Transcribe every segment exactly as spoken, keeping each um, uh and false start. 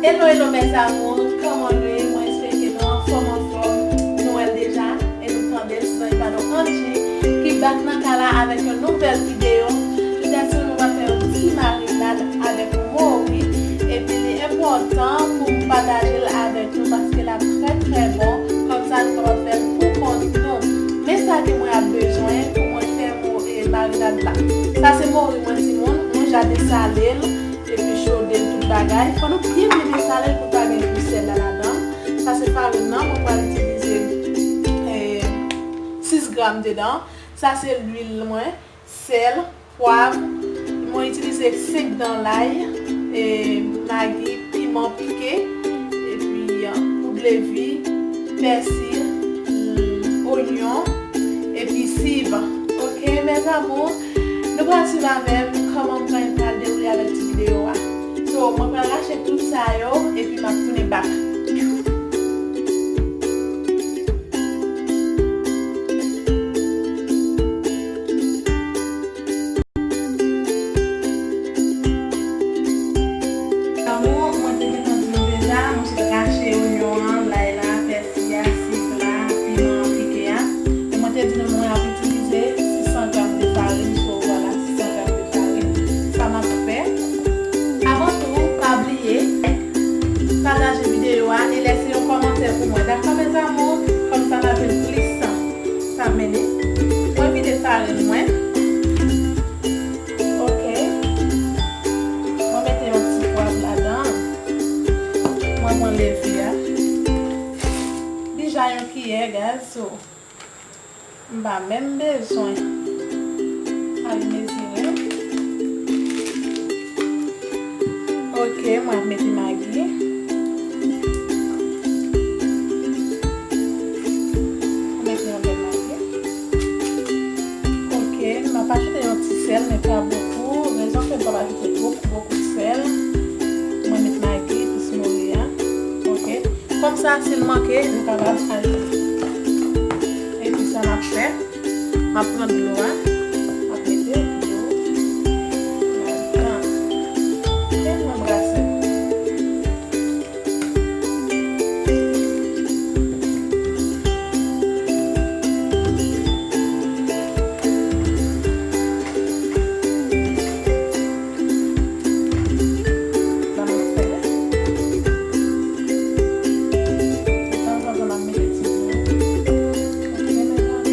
Hello, hello, mes amours, kòman nou ye? Mwen espere ke nou anfòm, anfòm. Nou wè l deja, e nou tande l, se zanmi pa nou Angie, ki back nan kay la avèk yon nouvèl videyo. Jounè a nou va fè yon ti marinad avèk mori, epi li enpòtan pou m pataje l avèk nou paske l ap trè, trè bon. Kòmsa, nou kapab fè l pou kont nou. Men sa ke mwen ap bezwen pou mwen fè mo-, e, marinad la. Sa se mori mwen, timoun. Mwen ja desale l. Epi chode l, tout bagay. Fò nou byen, byen desale l pou pa gen gou sèl la ladan. Sa se farin nan, mwen pral itilize, eh, sis gram dedan. Sa se lwil mwen, sèl, pwav. Mwen itilize senk dan lay, eh, magi, piman pike, epi, eh, poud levi, pèsi, mm, onyon, epi siv. Ok, mes amours, nou pral swiv avè m kòman mwen pral dewoule avèk ti videyo a. So, mwen pral rache tout sa yo, epi m ap tounen back. Amour, mwen te gentan di nou deja, mwen sot rache onyon an, lay la, pèsi a, siv la, piman an pike a. E mwen te di nou mwen ap itilize sis san gram de farin, so vwala, sis san gram de farin. Sa m ap fè. Avan tou, pa bliye, pataje videyo a e lèse yon kòmantè pou mwen. Dakò, mes amours? Kòmsa n ap jwenn plis sa mennen. Mwen vide farin mwen. Ok. Mwen mete yon ti pwav ladan. Mwen pran levi a. Li ja yon kiyè, guys, so m pa menm bezwen al mezire. Ok, mwen ap mete magi. Mwen mete yon bèl magi. Ok, m ap ajoute yon ti sèl, men pa bokou. Rezon ke m p ap ajoute bokou, bokou sèl, mwen met magi, epis mori a. Ok. Kòmsa, si l manke, nou kapab ajoute. Epi sa n ap fè, m ap pran dlo a, m ap mete dlo ladan. Epi mwen brase. Sa mwen fè. Tanzantan, m ap mete ti dlo. Ok, mes amours.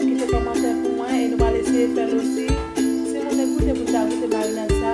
Kite kòmantè pou mwen e nou pral eseye fè l osi. Si moun te goute pou ta goute marinad